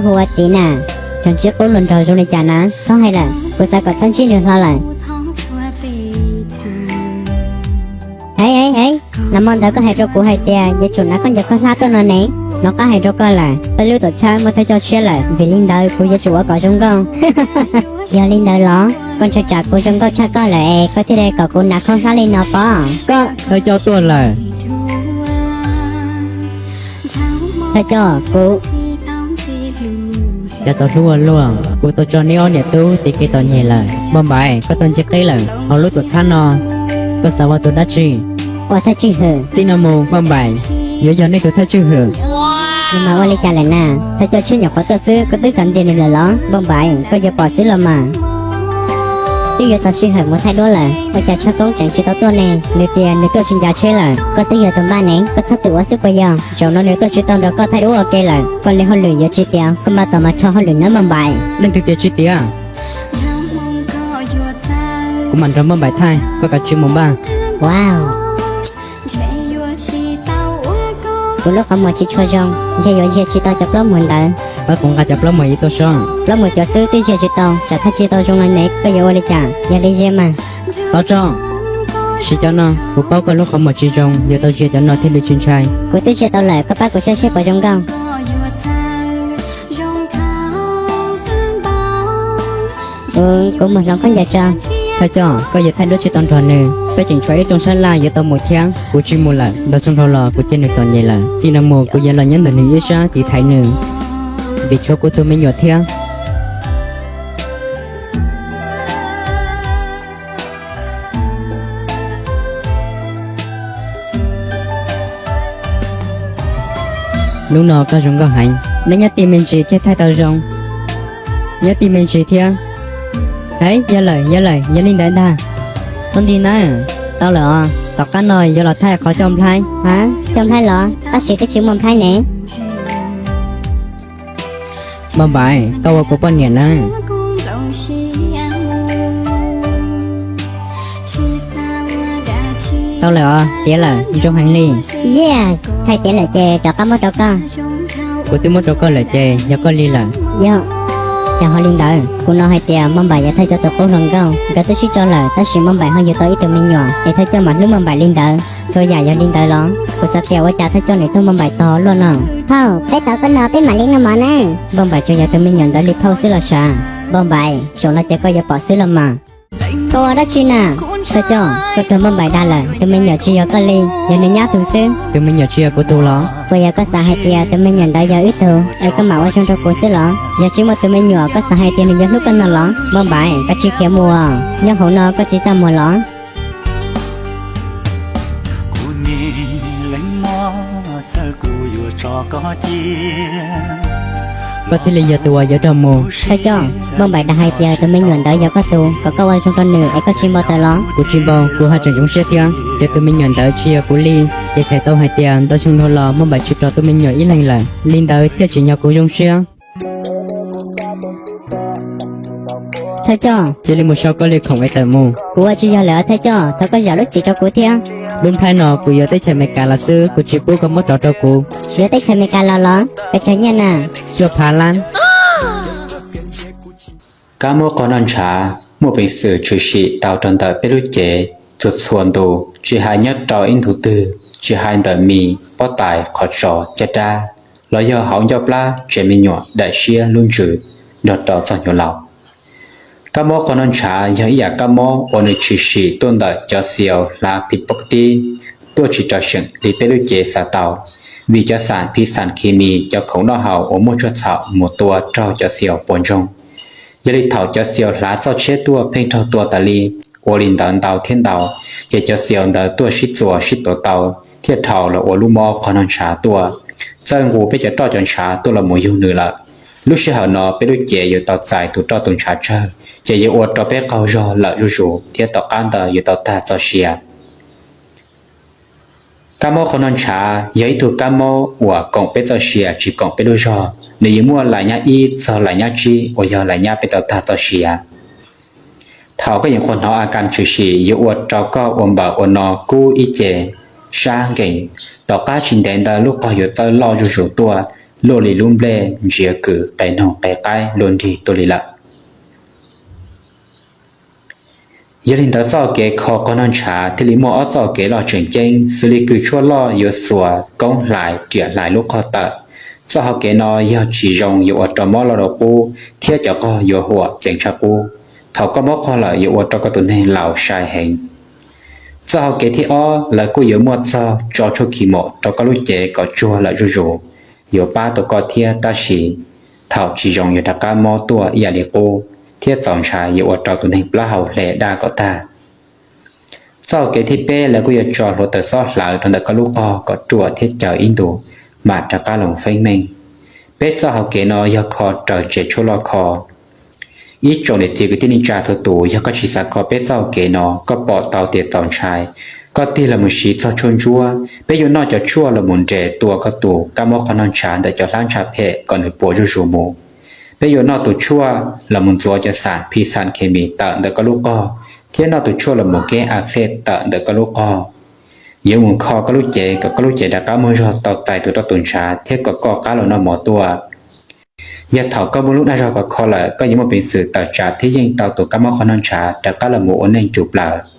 Ua txiv na, tseem ntsib qub hluas nraug zoo li cas na, txhob hais lawm, kuv xav kom txhob ntsib nws hlo lawm. Hev hev hev, nag hmo ntawd koj hais rau kuv hais tias yuav tsum hnav khaub ncaws khaub hlab tuaj no ne, hnov qab hais rau koj lawm, peb lub tuam txhab muaj thawj coj tshiab lawm, vim li ntawd kuv yuav tsum ua kom zoo nkauj. Yog li ntawd los koj ntshai tsam kuv zoo nkauj tshaj koj lawm es koj thiaj li kom kuv hnav khaub hlab li no pob? Koj, thawj coj tuaj lawm. Thawj coj, kuv, cas tau hlub ua luaj, kuv tau tso neb ob niam tub tiv kev txom nyem lawm. Npauj Npaim, koj tau nce qib lawm, hauv lub tuam txhab no koj xav ua tus dab tsi? Ua thawj tswj hwm. Txij no mus Npauj Npaim yuav yog nej tus thawj tswj hwm. Nws mas ua li cas lawm na? Thawj coj tshiab nyuam qhuav tuaj xwb koj twb xav ntxias nws lawm los? Npauj Npaim, koj yuav pom xwb los mas. Twb yuav tau sij hawm mus thaij duab lawm, ua cas Tshaj Koob tseem tsis tau tuaj ne? Nws tias nws tuaj tsis ncav tsheb lawm. Koj twb yog tus npaj ne, koj txhob txwm ua xwb puas yog? Zaum no nws tuaj tsis tau nrog koj thaij duab ua ke lawm, koj li hauj lwm yuav tsis tiav, koj npaj tos mas rho hauj lwm nawb Npauj Npaim. Leej twg tias tsis tiav? Kuv mam nrog Npauj Npaim thaij, koj kav tsij mus npaj. Wow, kuv lub qhov muag tsis tshua zoo, ntshe yuav ziag tsis tau cov plaub muag ntawd. Pab kuv nqa cov plaub muag ib tuaj sob. Plaub muag cov xwb twb ziag tsis tau, tsam thaij tsis tau zoo no ne koj yuav ua li cas? Yog li ziag mas. Tau tso, siv cov no, kuv paub koj lub qhov muag tsis zoo, yuav tau ziag cov no thiaj li tsis ntshai. Kuv twb ziag tau lawm, koj pab kuv saib seb puas zoo nkauj. Kuv, kuv mus hloov khaub ncaws tso. Thawj coj, koj yuav thaij duab tsis tau nrog nws, peb tseem tshuav ib rooj sab laj yuav tau mus thiab. Kuv tsis mus lawm, ntaus xyoo dhau los kuv cia nws txom nyem lawm. Txij no mus kuv yuav los nyob ntawm nws ib sab tiv thaiv nws, vim tshuav kuv tus me nyuam thiab. Hnub no koj zoo nkauj heev, neb nyob tij me ntsis thiaj thaij tau zoo. Nyob tij me ntsis thiab. Hev, yog lawm, yog lawm, yog li ntawd ntag. Txhob nti nawb, tau lawm os, tom qab no yuav los thaij qhov coj nplhaib. A, coj nplhaib los, tab sis twb tsis muaj nplhaib ne. Npauj Npaim, koj ua kuv poj niam nawb. Tau lawm os, tiav lawm, zoo heev li. Yes, thaij tiav lawm ces rov qab muab rau koj. Kuv twb muab rau koj lawm ces yog koj li lawm. Yog, cas ho li ntawd? Kuv hnov hais tias Npauj Npaim yuav thaij cov tus qub hluas nkauj, nkawd twb sib tso lawm tab sis Npauj Npaim ho yuav tau ib tug me nyuam es thawj coj mam hlub Npauj Npaim li ntawd. Txhua yam yog li ntawd los? Kuv xav tias ua cas thawj coj nws tuaj Npauj Npaim tog luaj no. Phauj, peb tau koj no peb mam li noj mov na. Npauj Npaim tsuas yog tus me nyuam ntawd li phauj xwb los sav. Npauj Npaim, zaum no ces koj yuav pom xwb los mas. Koj ua dab tsi na? Thawj coj, koj raug Npauj Npaim dag lawm, tus me nyuam tsis yog koj li, yog nws nyab tug xwb. Tus me nyuam tsis yog kuv tug los? Puas yog koj xav hais tias tus me nyuam ntawd yog wb tug es koj mam ua zoo rau kuv xwb los? Yog tsis muaj tus me nyuam koj xav hais tias nws yuav hlub koj no los? Npauj Npaim, koj tsis khiav mus os, nyob hauv no koj tsis txaj muag los? Koj thiaj li yog tus uas yuav raug mus. Thawj coj, Npauj Npaim dag hais tias tus me nyuam ntawd yog koj tug, kom koj ua zoo rau nws es koj tsis npau taws los? Kuv tsis npau, kuv haj tseem zoo siab thiab. Yog tus me nyuam ntawd tsis yog kuv li, ces txhais tau hais tias ntau xyoo dhau los Npauj Npaim tsis rau tus me nyuam ib leeg lawm. Li ntawd thiaj tsim nyog kuv zoo siab. Thawj coj, cia li mus sau koj li khoom es tawm mus. Kuv ua tsis yog lawm thawj coj, thov koj zam lub txim rau kuv thiab. Lub nplhaib no kuv yuav teb chaws Amelikas los xwb, kuv tsis pub koj muab rov rau kuv. Yuav teb chaws Amelikas los los? Pes tsawg nyiaj na? Cuaj phav lab. Kab mob qog noj ntshav muaj peev xwm tshwm sim tau rau ntawm peb lub cev txhua txhua ntu, tsis hais nyob rau ib ntu twg, tsis hais ntawm mis, pob tais, qhov tsos, caj dab, los yog hauv ncauj plab, tsev me nyuam, daim siab, lub ntsws, nrog rau txog hnyuv laus. Kab mob qog noj ntshav yog ib yam kab mob uas nws tshwm sim tuaj ntawm cov xi aus hlav phim poj tib tuaj tsis rau seem li peb lub cev xav tau, vim cov xam phiv xam khi mis, cov khoom noj haus uas muaj tsuaj txhaum mus tua raug cov xi aus puas ntsoog. Yog li thaum cov xi aus hlav txoj tsheb tuaj pheej raug tua tas li, ua li ntawd ntau thiab ntau, ces cov xi aus ntawd tuaj sib txuas sib tuav tau, thiaj dhau los ua lub mob qog noj ntshav tuaj, txawj nqus peb cov roj cov ntshav tuaj los mus yug nws lawm. Lub sij hawm no peb lub cev yuav tau txais tus roj tus ntshav tsawg, ces yuav ua rau peb qaug zog lawm zuj zus thiab tom qab ntawd yuav tau tag txoj sia. Kab mob qog noj ntshav yog ib tug kab mob uas koom peb txoj sia tsis koom peb lub zog, nws yuav muaj lais nyab ib txog lais nyab tsib uas yog lais nyab peb tau tag txoj sia. Thaum koj yeem qhuas hnov a kas tshwm sim yuav ua rau koj ua npaws ua no kub ib ce, sab nkees, tom qab tsis ntev ntawd lub qog yuav txawj loj zuj zus tuaj, luaj li lub nplej ntsiav kws qe noog qe qaib luaj nrig tuaj li lawm. Yog li ntawd txoj hau kev kho qog noj ntshav thiaj li muaj ob txoj hau kev loj tseem ceeb, xws li kws tshuaj loj yuav xuas koob hlais riam hlais lub qog tawm. Txoj hau kev no yog tsis zoo yuav ua rau mob loj rau qub thiab cov qog yuav huam ceev tshaj qub. Thaum koj mob qog lawm yuav ua rau koj tus neeg laus sai heev. Txoj hau kev thib ob lawv kuj yuav muaj txog tso tshuaj khi mos rau koj lub cev kom tsuag lawm zuj zus, yuav pab tau koj thiab tab sis thaum tsis zoo yuav rov qab mob tuaj ib yam li qub thiab txaus ntshai yuav ua rau tus neeg plaub hau hle daj kom tag. Txoj hau kev thib peb lawv kuj yuav tso hluav taws xob hlawv rau ntawm koj lub qog kom ruam thiab caws ib ntus mam rov qab los feeb meej. Peb txoj hau kev no yog kho raws tsev tshuaj loj kho. Ib tsoom niam txiv kwv tij neej tsa txhua tus, yog koj tsis xav kho peb txoj hau kev no, koj pom tau tias txaus ntshai, koj tig los mus siv txog tshuaj ntsuab. Peb yuav noj cov tshuaj los mus nres tua koj tus kab mob qhov noj ntshav ntawm cov hlab ntsha phem kom nws puas zuj zus mus. Peb yuav noj tus tshuaj los mus ntxuav cov xam phi xam khes mis tawm ntawm koj lub qog, thiab noj tus tshuaj los mus keb a xej tawm ntawm koj lub qog. Yuav mus kho koj lub cev kom koj lub cev rov qab muaj zog tau txais tus roj tus ntshav thiab kom koj qab los noj mov tuaj. Yog thaum koj muaj lub dag zog khov kho lawm, koj yuav muaj peev xwm tawm tsam thiab yeej tau tus kab mob qhov noj ntshav rov qab los mus ua neej cug plaws.